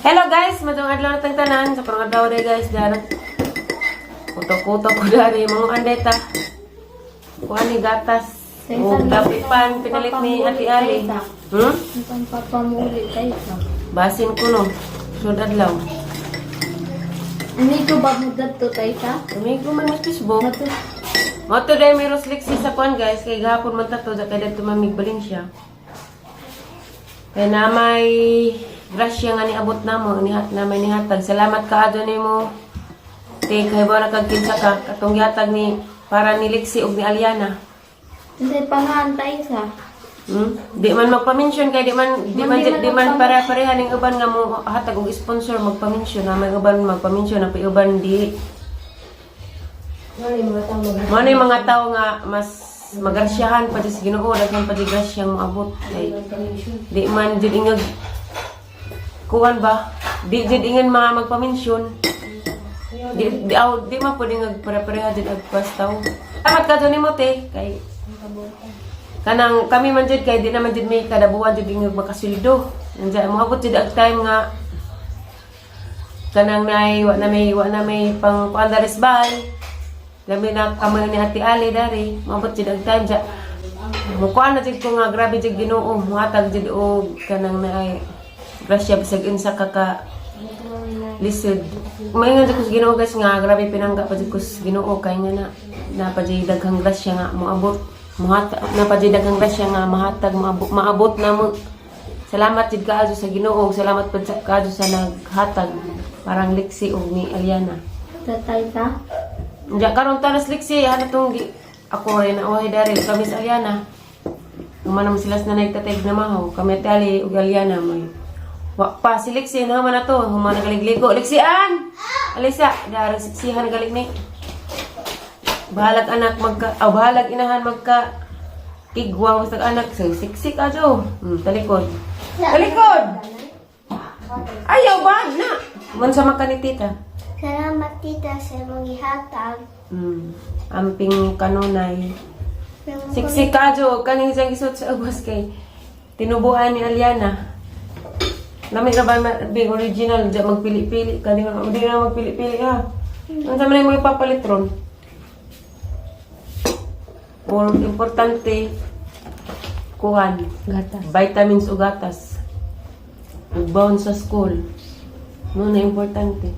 Hello guys, madong adlaw na tang tanan sa karong adlaw day guys, dara. Kuto-kuto ko dari mga anday ta. Kuha ni gatas. O tapipan pinalit ni Ate Ali. Ang papamuli tayo sa. Basin ko no. Sud adlaw. Amigo ba mo dadto tayo sa? Amigo man mas Facebook. Mato. Mo to day may Roslixi sa kuan guys, kay gahapon man tato sa kay dadto mamig Valencia. Kay na may grasya nga niabot namo, nihat na may nihatag. Salamat kaadto nimo. Te kay bara kag kinsa ka katong gihatag ni para ni Lexi ug ni Aliana. Kasi pangahan tayo sa. Di man magpa-mention kay di man Di man di man para pareha ning uban nga mo hatag og sponsor magpa-mention na may uban magpa-mention na may uban di. Mao na yung mga tao nga mas magrasyahan pa di sa Ginoo, daghan pa di grasyang moabot kay di man jud ingag kuan ba, di jud ingan mga magpa-mention, di di aw, di man pwede nga pare-pareha jud ag pastaw. Salamat ka nimo te kay kanang kami man jud kay di naman jud may kada buwan jud ingag makasweldo. Anja moabot jud ag time nga kanang nay wa na may pang kuan daris bay. Labi na kamo ni Ate Ali dari, moabot jud ag time ja. Mukuan na jud ko nga grabe jud Ginoo, muhatag jud og kanang naay grasya bisag unsa ka ka lisod. Maingon jud ko sa Ginoo guys nga grabe pinangga pa jud ko sa Ginoo kay nga na na pa jud daghang grasya nga moabot muhatag na pa jud daghang grasya nga mahatag maabot, maabot na mo. Salamat jud kaayo sa Ginoo, salamat pud sa kaayo sa naghatag parang Lexi og ni Aliana. Tatay sa. Diya karon tanas Lexi, ano tong ako rin na ohay dari kami sa Aliana. Human naman sila sa nanay tatay na mahaw. Kami at Ali ug Aliana mo. Wa pa si Lexi na man na to, human nagaligligo. Lexi an. Alisa, dari siksihan galing ni. Bahalag anak magka, aw bahalag inahan magka tigwa sa anak sa siksik ajo. Talikod. Talikod. Ayaw ba na. Man sa maka ni tita. Salamat tita sa imong gihatag. Amping kanunay. Siksik kadyo, kaning siyang isuot sa ubos kay tinubuan ni Aliana. Lami ra ba big original di magpili-pili ka di na di na magpili-pili ha. Unsa man mo ipapalit ron? Or importante kuan Gatas. Vitamins ug gatas. Ug baon sa school. Mo na importante.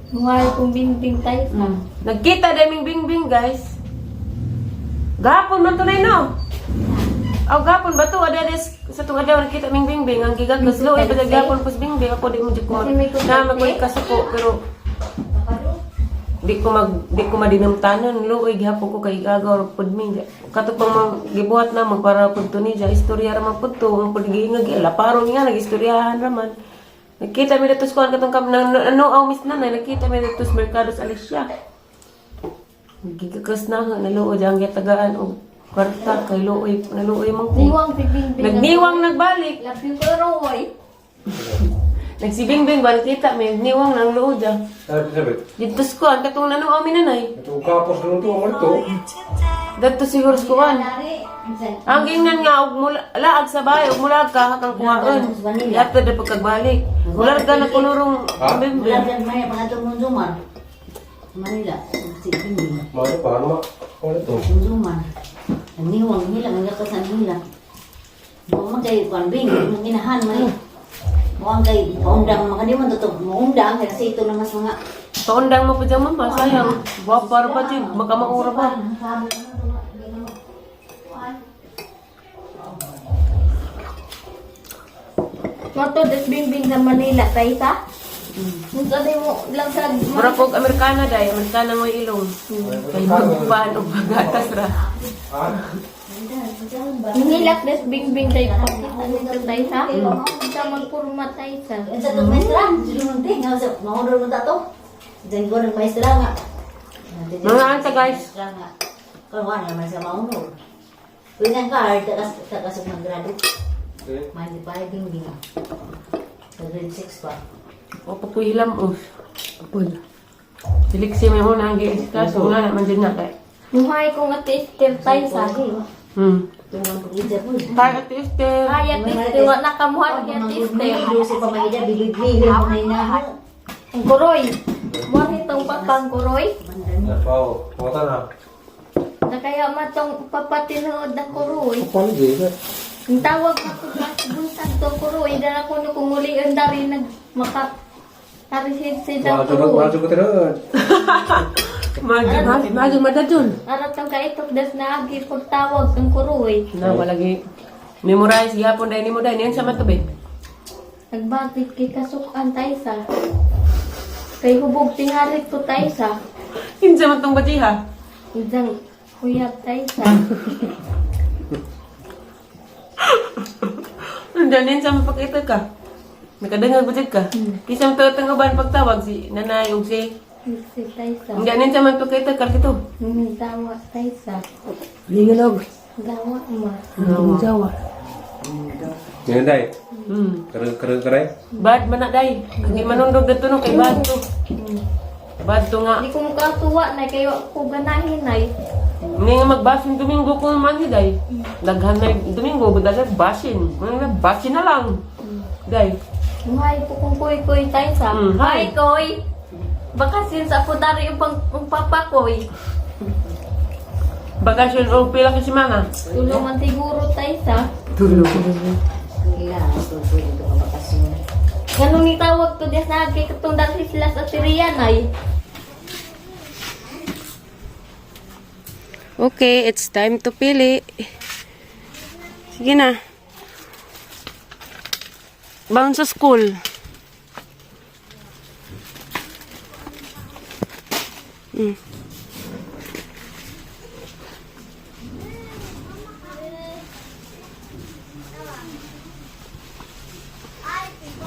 Muhay kong bingbing tayo sa. Nagkita daming bingbing guys. Gapon man tunay no. Aw gapon ba to ada des sa tong adlaw nakita ming bingbing ang gigagas lo ay gapon pos bingbing ako di mo jud ko Kasi may kuryente. na makoy kasuko pero di ko madinamtanon luoy gihapon ko kay gagaw ra pud mi kato pang mga gibuhat na magpara pud to ni ja istorya ra man pud to ang pud giingag laparo nga nagistoryahan ra man. Nagkita mi dito sa kuan katong kam nang ano aw miss nanay nagkita mi dito sa Mercado sa Alicia. Gigagas na naluoy ang gitagaan og kwarta kay luoy naluoy man ko. Niwang si bingbing. Nagniwang nagbalik. Love you ko roy. Nagsibingbing ba nakita may niwang nang luod ja. Sabi, sabi. Dito sa kuan katong nanuaw mi nanay. Ito kapos nun to, ano to? Dito siguro sa kuan. Ang gingnan nga og mula laag sa bahay og mulaag ka hakang kuhaan. Yato da pagkagbalik. Mularga na kunurong Ha? bimbing. Wala may mga itong Manila, si Bimbi. Mano pa, ano ma? Ano to? Munzuman. Ang niwang nila, ang lakas ang nila. Mukhang kay Kwan Bing, ang inahan man. Mukhang kay paundang, mga di man totoo, maundang, kasi ito na mas mga Paundang mo pa dyan mama, sayang. Wapar pa dyan, baka maura pa. Mato des bingbing sa Manila tayo sa. Unsa day mo lang sa Mura kog Amerikana day, Amerikana ngo'y ilong. Kay magpaan og pagatas ra. Ha? Nilak des bingbing tayo pagkita nito tayo sa. Unsa magpurma tayo sa. Ang sa itong maestra, sila nga, sa maundor mo ta to. Diyan ko ng maestra nga. Mga anta, guys. Maestra nga. Kung ano naman sa maundor. Uy, nga card, takas, takas ang mag-graduate. Okay. May di pa ay bingbing. Sa grade 6 pa. O papuhilam oh. Apol. Siliksi may una ang giis kaso nga naman dyan na kay. Muhay kong ate Esther tayo sa. Tungan ko ija po. Hi, Ate Esther. Ay, Ate Esther, wa na kamuhan ni Ate Esther. Sa pamahida, bilid-bilid mo na inaho. Ang kuroy. Mo itong papang kuroy. Napaw. Kumata na. Na kaya matong papatinood ng kuroy. Ano di? Ang tawag na ko sa buntag tong kuroy. Dala ko no kung uli ang dari nag maka tarisid si Wala dang ko kuroy. wala ko tinood. Magi, Magi madadun. Ara tong kaitok das na agi pagtawag ang kuroy. Na, wala gi. Memorize gihapon dahil nimo dahil. Yan sa matabi. Nagbatit kay kasukan taysa. Kay hubog tingarit ko taysa. Kinsa man tong batiha? Idang huyab taysa. Nandiyan yan sa mapakita ka. Nakadangag ba ka? Kisa man tawag uban pagtawag si nanay ug si. Si taysa. Nandiyan yan sa mapakita ka kito. Dawa taysa. Lingalog. Dawa ma. Jawa. Yan day. Kare kare kare. Bad man na day. Ang manundog dito no kay bad to. Bad to nga. Hindi ko mukatuwa na kayo ako ganahin ay. Hindi nga magbasin Domingo kung man day. Daghan na yung Domingo, daghan basin. Mga basin na lang. Day. Hi po kung kuy-kuy taysa. Hi. Hi koy. Baka since ako dari yung pang yung papa koy. Bakasyon o pila ka semana. Tulungan siguro taysa. Tulog. Kailangan ko dito ka bakasyon. Ganun ni tawag to des na kay katong dari sila sa Syrian ay. Okay, it's time to pili. Sige na. Bound sa school.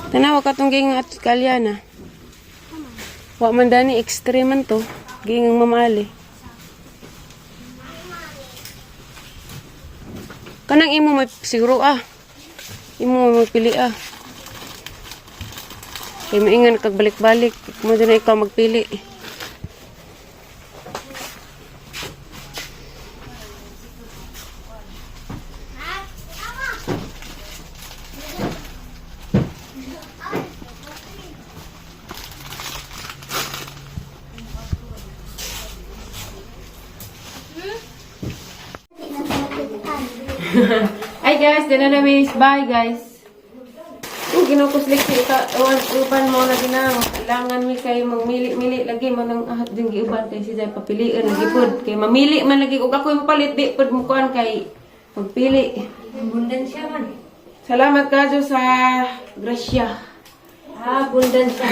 Tanawa ka tong ging at kalyana. Wa man dani extreme man to. Ging ang mamali. Kanang imo may siguro ah. Imo may magpili ah. Kay maingan kag balik-balik. Mo na ikaw magpili. Hi guys, dina na miss. Bye guys. Oh, ginukuslik si ka uwan uban mo na ginang. Kailangan mi kayo magmili-mili lagi mo nang ahat din giuban kay si Zay papilian lagi pod kay mamili man lagi ug ako mapalit di pod mo kuan kay magpili. Abundansya man. Salamat kadyo sa grasya. Abundansya.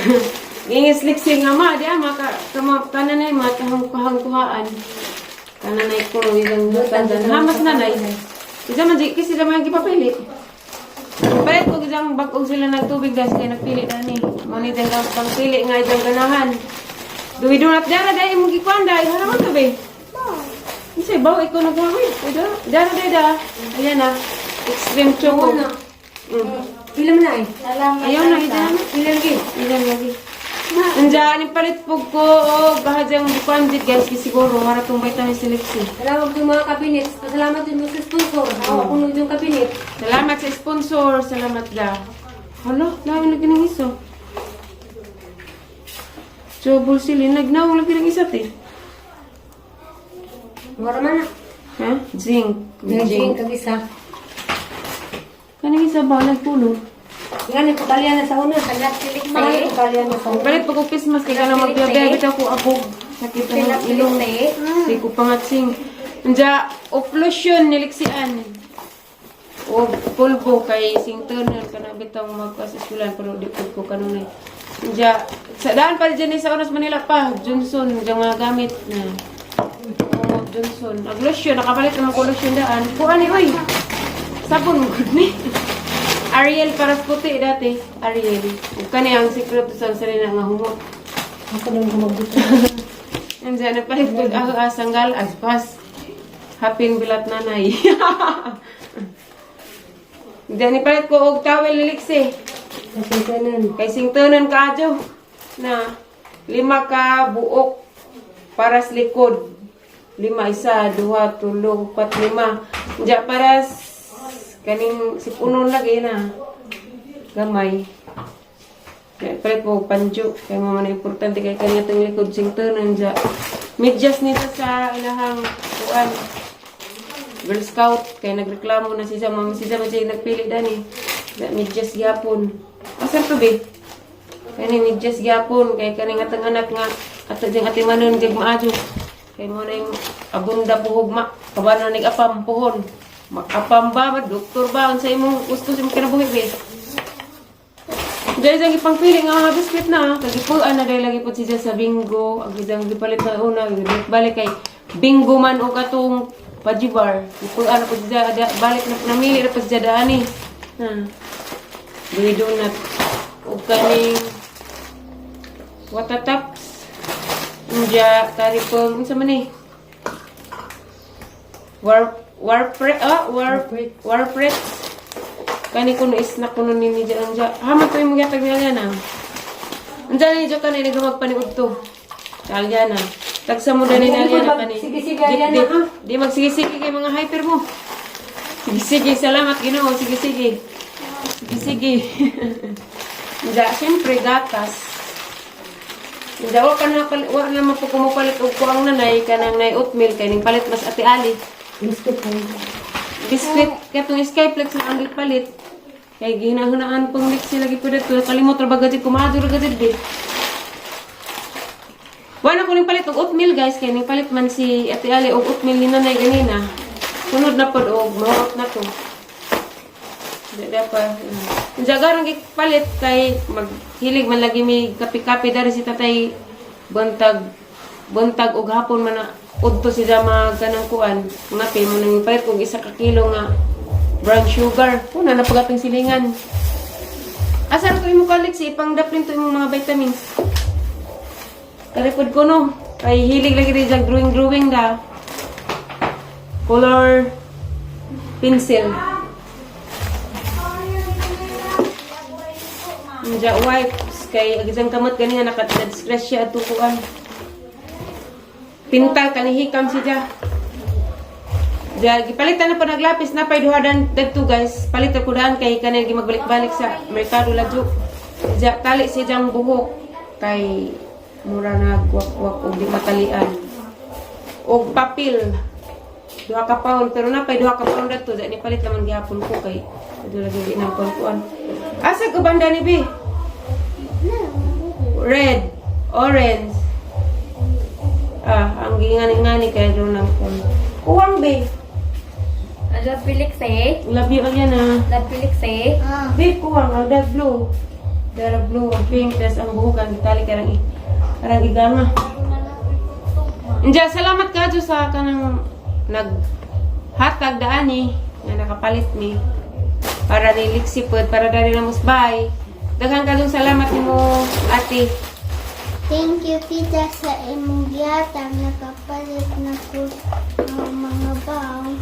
Ingis liksi nga ma, di ama ka kama kanan ay matahong kuhang kuhaan. Kanan ay ko ilang tandan. Hamas na nay. Isa man di kasi man gipapili. Palit ko gidang bag-og sila nagtubig guys kay nagpili na ni. Mo ni dang pangpili nga idang ganahan. Duwi donat dara dai imong gikuan dai hala man to be. Unsay baw ikaw nagwawin? Uy, dara dai da. Ayan na. Extreme choco. Pila man na eh. Salamat. Ayaw na, taysa. idan. Ilan lagi? Ilan lagi? Andiyan, yung palit po ko, o, bahadyang bukuan dito, guys, kasi siguro, wala tong vitamin selection. Salamat yung mga kabinet. Pasalamat din mo sa sponsor. Ako kuno yung kabinet. Salamat sa sponsor, salamat da. Hala, dami lagi ng iso. Trouble sila, nagnawang lagi ng isa, te. Mura man na. Ha? Zinc. Zinc kag isa. Kaning isa ba, nagpulo? Nga ni putalya na sa una. Mga putalya na sa una. Palit po ko Christmas, kaya na magbiyabe, bitaw ko abog. Sakit na ng ilong. Di ko pangatsing. Anja, occlusion niliksian. O pulbo kay sing tunnel kana bitaw magkuha sa eskwelahan pero di pud ko kanunay. Anja, sa daan pa dyan sa Oras Manila pa, Johnson, diyan mga gamit na. O Johnson, ag lotion nakapalit naman ko lotion daan. Kuan ni oy. Sabon mo gud ni. Ariel para sa puti dati. Ariel. Ug kani ang sikreto sa sarili nga humot. Ako nang gumagot. Andiyan na palit ko ako asanggal aspas. Hapin bilat nanay. Diyan ni palit ko og towel liliksi. Kasintanan. Kay singtonon kaadyo na lima ka buok para sa likod. Lima, isa, duha, tulo, upat, lima. Diya para kaning sipunon lagi na. Gamay. Kaya palit mo og panjo. Kaya mo man importante kay kanya itong likod sing tanan diya. Medyas nito sa ilahang kuan. Girl Scout kay nagreklamo na siya, mama siya man siya nagpili dani. Da medyas gyapon. Asa to be? Kani medyas gyapon kay kaning atong anak nga ato diyang ati manon jig maadyo. Kay mo na yung abunda puhog ma kabano nig apam puhon. Makapam ba, ma doktor ba unsa imong gusto sa imong kinabuhi be? Dahil sa ipangpili nga mga biskwit na, kagipuan na dahil lagi po siya sa bingo, ang isang gipalit na una, balik kay bingo man o katong pajibar. Gipuan na po siya, balik na namili na po siya daan eh. Ha. Bili donut. O kaning watataps. Unja, tari po, unsa man eh? War, warpre, ah, war, warprets. Kani kuno isna kuno ni ni dyan anja. Ha man to imong gihatag ni Aliana. Anja ni dyan kanay nagmagpaniud to. Sa Aliana. Tagsa mo dani ni Aliana kani. Sige, sige, Aliana, Di, ha? di magsige-sige kay mga hyper mo. Sige sige, salamat Ginoo. Sige sige. Sige sige. Anja, syempre gatas. Anja, wa pa na wa na man po kumupalit og kuang nanay kanang nay oatmeal kay ning palit mas Ate Ali. Biscuit ko. Biscuit, katong Skyflex na ang gipalit. Kay gihinahinaan pong mix sila gipud dito. Kalimot ra ba gajud kumadyo ra gajud be. Wala ko ning palit og oatmeal guys kay ning palit man si Ate Ali og oatmeal ni nanay ganina. Sunod na pod og mahurot na to. Di pa. Jagarang gipalit kay maghilig man lagi mi kape-kape dari si tatay buntag buntag og hapon man na udto siya mag kanang kuan. Ngapi mo nang palit og isa ka kilo nga brown sugar. Una na pag atong silingan. Asa ra to imo kalit si ipang daplin to imong mga vitamins. Karipod ko no. Kay hilig lagi rin siya drawing drawing da. Color pencil. Nja wipes kay agisang kamot gani nga nakadisgrasya at tukuan. Pintal kani hikam si Ja. Ja gipalitan na pa naglapis na pay duha dan dagto guys. Palit ko daan kay kanang gimagbalik-balik sa merkado ladyo. Ja tali si jang buhok kay mura na gwak-gwak og di matalian. Og papel 2 ka pound pero napay 2 ka pound dadto ja ni palit naman gihapon ko kay adto lagi di nang kuan. Asa ko banda ni bi? Red, orange. Ah, ang gingani-ngani kay doon ang kuan. Kuwang be. Love Felix eh. Love you again ah. Love Felix eh. Ah. Be kuwang ang dark blue. Dark blue, ang pink, tas ang buhok ang gitali karang karang iganga. Inja, salamat ka Diyos sa kanang naghatag daani nga nakapalit ni para ni Lixi pod para dali na musbay. Daghan kadong salamat nimo ate. Thank you, tita, sa imong gihatag. Nakapalit na ko ng mga baon.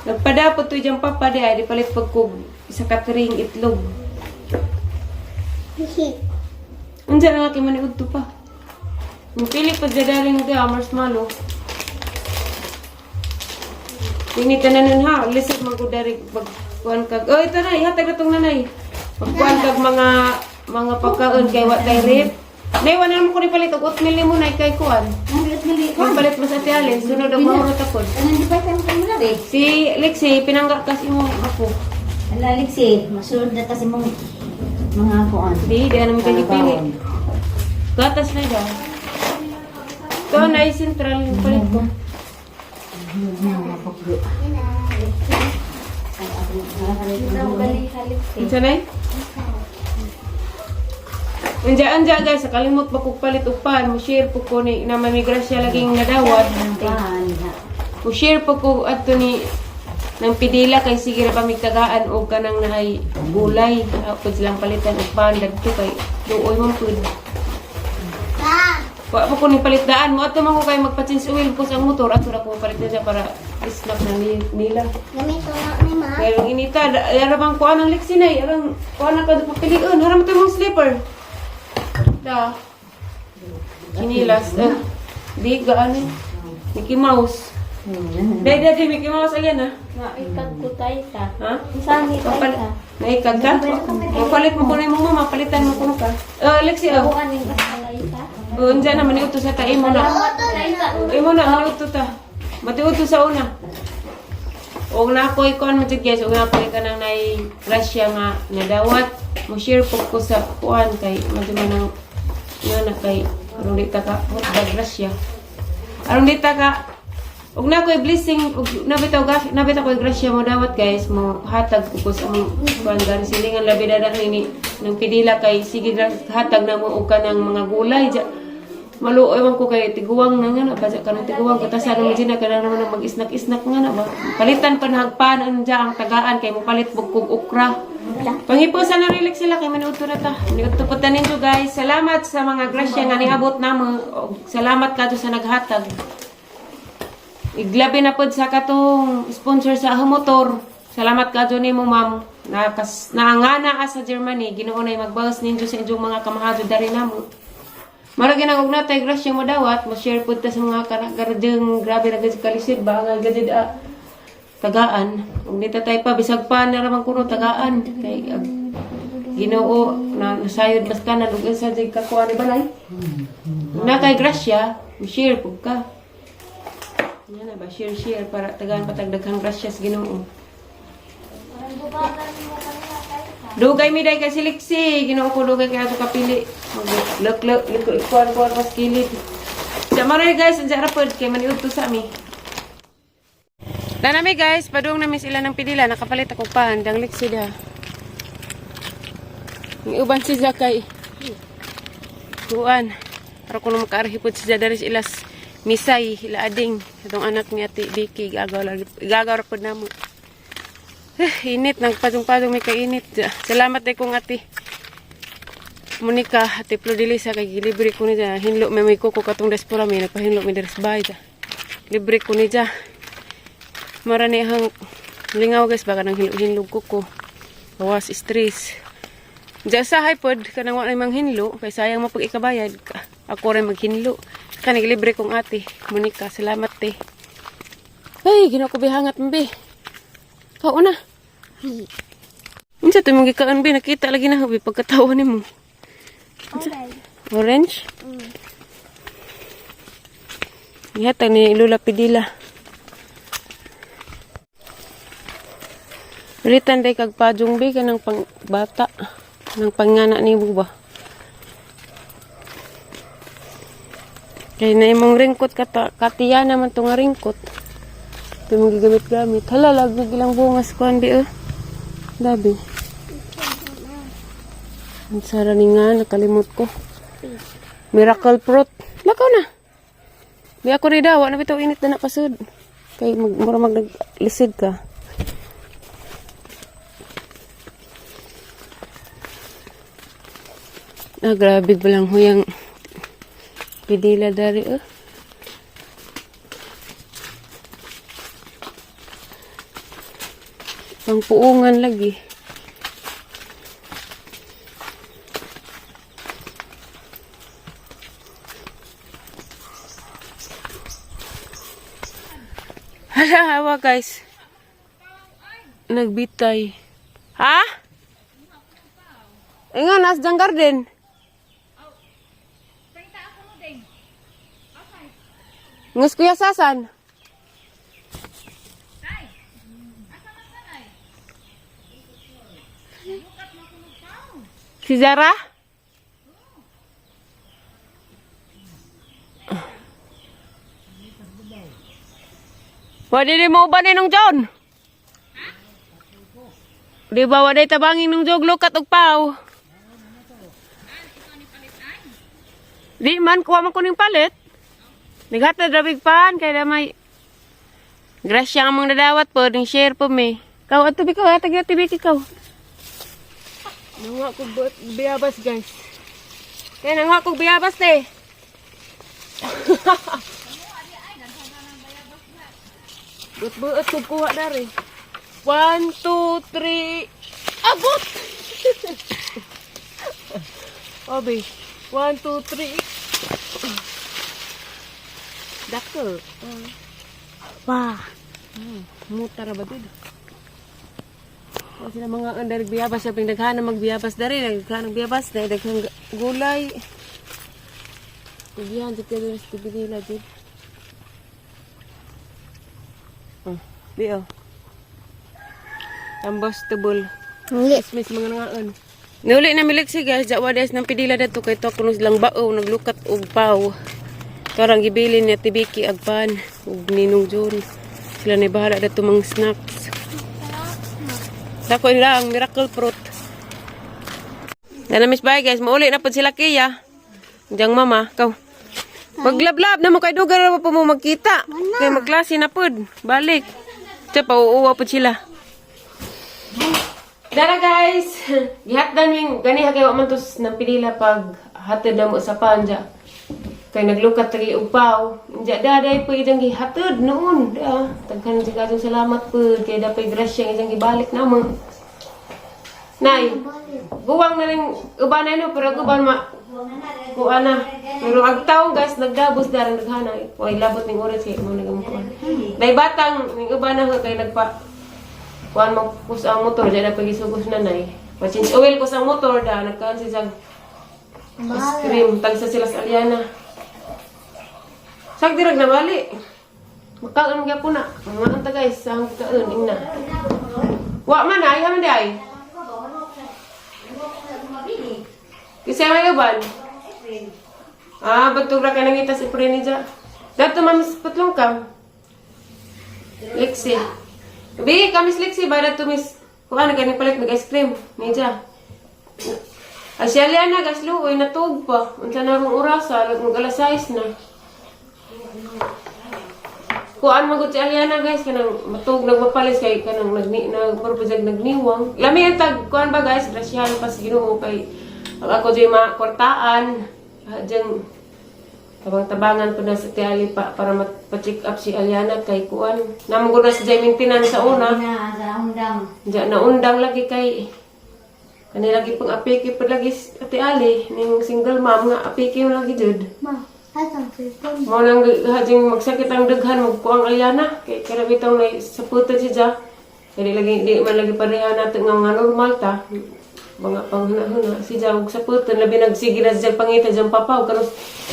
Nagpadapot to diyang papa di ay di palit pagkog isa ka tring itlog. Hihi. Unsa na nga kay maniud to pa. Mupili pa dya daling da marshmallow. Tingni tanan ha, lisod man ko dari pagkuan kag. Oh, ito na, ihatag na tong nanay. Pagkuan kag mga mga pagkaon kay wa tay rep. Nay, wala naman ko ni palit og oatmeal nimo nay kay kuan. Ang bilis mali. Kung palit mas Ate Allen, sunod ang mahurot ako. Anong di pa sa mga eh. Si Lexi, pinangga kasi mo ako. Ala Lexi, masunod na kasi mong mga kuan. Di, di namin kayo pili. Gatas na daw. Ito na ay central yung palit ko. Gali halik eh. Unsa na eh? Unja anja guys, sa kalimot ba kog palit og pan, mo share po ko ni na may grasya laging nadawat. Mo share po ko adto ni ng pidila kay sige ra pa migtagaan og kanang naay gulay. Ako silang palitan og pan dagto kay luoy man pud. Pa! Wa pa ko ni palit daan mo ato man ko kay magpa-change oil ko sa motor ato ra ko palit na siya para isnap na ni, nila. Gamit ko na ni ma. Kaya yung inita, ara bang kuha ng leksinay, arang kuha na ka papilion, haram ito mong slipper. Ta. Chinilas. Eh, di gaano. Mickey Mouse. Dai, dai, Mickey Mouse ayan ah. Naikag ko tayo ta. Ha? Saan ni tayo Papalit. ta? Naikag ka? Mapalit mo kuno imong mama, palitan mo kuno ka. Oh, Alexi, oh. Bukan yung asalay ta. Oh, unsa na man sa ta imo na. Imo na maniuto ta. Matiuto sa una. Og na ako'y kuan mo jud guys, og na ako'y kanang nay grasya nga nadawat mo share po ko sa kuan kay madto man ang nga na kay aron di ta ka hotdog grasya. Aron di ta ka og na ako'y blessing og nabitaw ga nabitaw ko'y grasya mo dawat guys mo hatag ko sa among kuan gani silingan labi dada nini nang pidila kay sige hatag na mo og kanang mga gulay ja. Maluoy man ko kay tiguang na nga na ba kanang tiguang katasan mo dyan na kanang naman ang mag-isnak-isnak nga na ba palitan pa nahagpan ang dya ang tagaan kay mo palit bug kog okra. Panghipusan na relax sila kay manuto na ta. Niudto po ta ninyo guys. Salamat sa mga grasya nga niabot namo. Og salamat kadto sa naghatag. Iglabi na pod sa katong sponsor sa ahong motor. Salamat kadto nimo ma'am. Nakas naangana ka sa Germany. Ginoo nay magbawas ninyo sa inyong mga kamahado dari namo. Mara ginagog na tay grasya mo dawat, mo share pud ta sa mga kanang grabe ra gid kalisod ba nga gid ah, tagaan. Ug nita tay pa bisag pa na ramang kuno tagaan kay ag, Ginoo na nasayod basta na ug sa jig kakuha ni balay. Na kay grasya, mo share pud ka. Yan na ba share share para tagaan patagdaghang grasya sa Ginoo. Dugay mi day kay siliksi, Ginoo ko dugay kay ato kapili. Mag lek lek lek kuan kuan pas kilid. Sa maroy guys, unsa ra pod kay maniudto sa mi. Danami guys, padung nami sila ng pidila, nakapalit ako pa, andang liksi da. Ang uban si Zakay. Kuan. Para kuno makaarhi pod si Jadaris ilas misay ila ading atong anak ni Ate Vicky gagaw lagi gagaw ra pod namo. Eh, init nagpadung-padung may kainit. Salamat day kong ate. Monica, ate Flordelisa kay gilibre ko niya. Hinlo may may kuko katong diaspora may nagpahinlo may deres bahay ta. Libre ko niya. Marani hang lingaw guys baka nang hinlo-hinlog kuko. Bawas stress. Diya sa pod kanang wa na manghinlo kay sayang mapag ikabayad. Ako rin maghinlo. Kanang libre kong ate. Monica, salamat te. Ay, ginoo ko bihangat mbe. Kao na. Unsa to imong gikaan be nakita lagi na habi pagkatawa nimo. Orange? Gihatag ni Lola Pidila. Ulitan day kag pajong be kanang pang bata nang pangana ni ba. Kay na imong ringkot kata katiya naman to nga ringkot. Ito mong gigamit-gamit. Hala, lagi gilang bungas kuan bi eh. Dabi. Ang sara ni nga, nakalimot ko. Miracle fruit. Lakaw na. Di ako rin daw. Ano bitaw init na napasud. Kay mag, mura mag naglisod ka. Ah, grabe ba lang huyang pidila dari eh. Pangpuungan lagi. Hala, hawa guys. Nagbitay. Ha? Eh nga, nas dyan garden. Ngus kuya sasan. Si Zara? Wadi di mo ba ni nung John? Di ba waday tabangin nung jog lukat og paw? Di man kuha man ko ning palit. Naghatag ra big pan kay damay. Grasya ang mga nadawat po, ning share po mi. Kaw ato bi kaw hatag ati bi kaw. Nanguha ko biyabas guys. Kaya nanguha ko biyabas te. Buot-buot ko kuha dari. 1, 2, 3. Abot! Obi. 1, 2, 3. Dako. Wah. Muta ra ba dito? O sila mga under biyabas sa pingdaghan na magbiyabas dari, nagdaghan ng biyabas, nagdaghang gulay. Tigihan jud kayo sa tibi nila jud. Oh, di oh. Tambos tubol. Miss mga nangaan. Nuli na milik si guys, jawa des nang pidila dadto kay to kuno silang bao naglukat og paw. Karang gibilin niya tibiki agpan ug ninong Jun. Sila ni bahala dadto mga snacks. Dako nila ang miracle fruit. Dana miss bye guys, mauli na pud sila Kia. Diyang mama, kaw. Maglablab na mo kay dugar na po mo magkita. Kay magklase na pud. Balik. Siya pauuwa pud sila. Dara guys, gihatdan ming ganiha kay wa man tos nang pinila pag hatid na mo sa panja. Kay naglukat tagi og paw. Inja daday po idang gihatod noon. Da, taghan si kasong salamat po kay dapay grasya ang isang gibalik namo. Nay, guwang na rin uban na no pero guban ma kuan na. Pero ag taong guys nagdabos darang daghana. Way labot ning oras kay mo nagamukuan. Nay batang ning uban na ho, kay nagpa kuan mo kus ang motor dyan na pagisugos na nay. Pa-change oil ko sa motor da nagkaan si sag ice cream tagsa sila sa Aliana. Sag dirag na bali. Makaon gyapon na. Mga anta guys sa ang kaon ingna. Wa man ay man di ay. Kasi may uban. Ah, batug ra ka nangita si Prenija. Dato ma'am putlong ka. Lexi. Bi, kami si Lexi ba dato miss kuan ka ni palit mag ice cream nija. Asya Liana gas luoy natug pa. Unsa na rong orasa, mag alas 6 na. Kuan magud si Aliana guys kanang matug nagmapalis kay kanang nagni nagpurpose nagniwang. Lami ang tag kuan ba guys, grasyahan pa sa Ginoo kay ang ako dyan makwartaan. Diyan tabang-tabangan po na sa Tiali pa para pa-check up si Aliana kay kuan. Namugod na si Jay maintenance sa una. Na, sa undang. Diyan naundang lagi kay kani lagi pang apiki pa lagi si Ate Ali ning single mom nga apiki mo lagi jud. Ma, asang cellphone? Mao nang hajing magsakit ang daghan magkuang Aliana kay kana bitong nay saputan si Ja. Kay di lagi di man lagi pareha nato nga mga normal ta. Mga panghuna-huna si Ja og saputan labi nagsige na siya pangita diyang papa og karon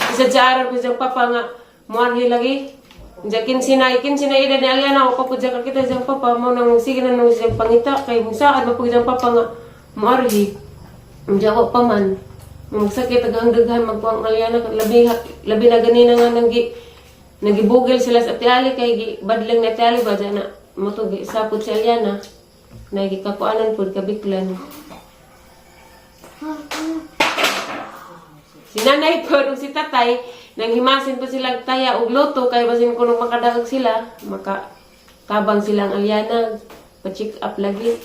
isa jaaran ko diyang papa nga muanhi lagi. Diya 15 na edad ni Aliana ako pa pud kita diyang papa mao nang sige na nung siyang pangita kay kung saan mapug diyang papa nga muarhi. Diya wa pa man. Magsakit ang daghan magkuang Aliana labi labi na ganina nga nanggi nagibugil sila sa Ate Ali kay gi badlang ni Ate Ali ba dyan na mo to gi sapot si Aliana nagikakuanan pud kabiklan. Si nanay po ug si tatay nang himasin po sila taya og luto kay basin kuno makadaog sila maka tabang silang Aliana pa-check up lagi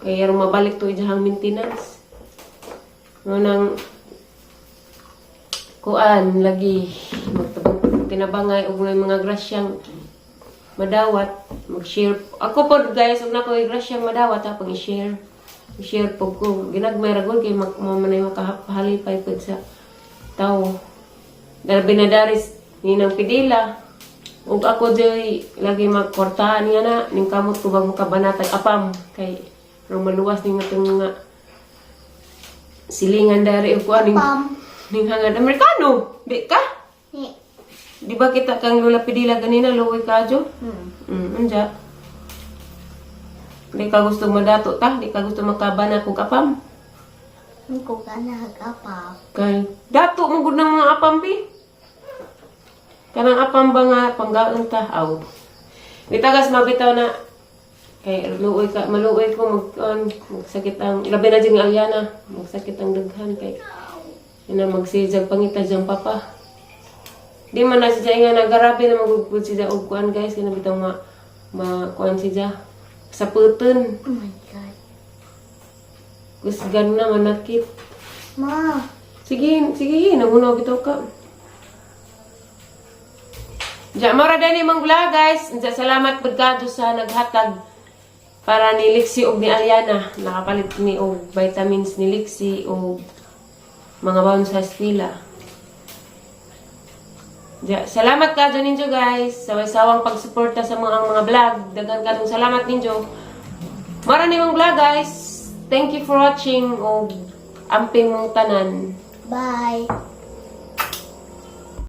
kay aron mabalik to ijahang maintenance. Ngunang kuan lagi magtabang tinabangay og may mga grasyang madawat mag-share ako po guys og nako grasyang madawat ha pang i-share i-share po ko ginagmay ra gud kay mag mo man ay makahalipay pud sa tawo dahil binadaris ninang pidila ug ako joy lagi magkwartahan nga na ning kamot ko bag makabanatag apam kay aron maluwas ning atong mga silingan dari ug kuan ning Pam. ning hangad Amerikano di ka. Ni. Di ba kita kang Lola Pidila ganina luoy kadyo? Unja. Di ka gusto madato ta, di ka gusto makabana kog apam. Ko ka na hagapap. Kay dato mo gud ng mga apam pi. Kanang apam ba nga panggaon ta aw. Di tagas mabitaw na kay luoy ka maluoy ko mag magsakit ang labi na jud nga Aliana, magsakit ang daghan kay ina magsijag pangita diyang papa. Di man na siya nga nagarabi na magugpud siya og kuan guys kana bitaw ma ma kuan siya sa puton. Oh my God. Kusgan na manakit. Ma, Sige, sige, nagunaw bitaw ka. Diya, mora din imong vlog, guys. Diya, salamat pud kadto sa naghatag para ni Lexi og ni Aliana. Nakapalit ni og vitamins ni Lexi og Mga baon sa eskwela. Ja, salamat ka ninyo, guys, sa sawang pagsuporta sa mga vlog. Daghan kadong salamat ninyo. Mara ni mong vlog, guys. Thank you for watching og amping mong tanan. Bye.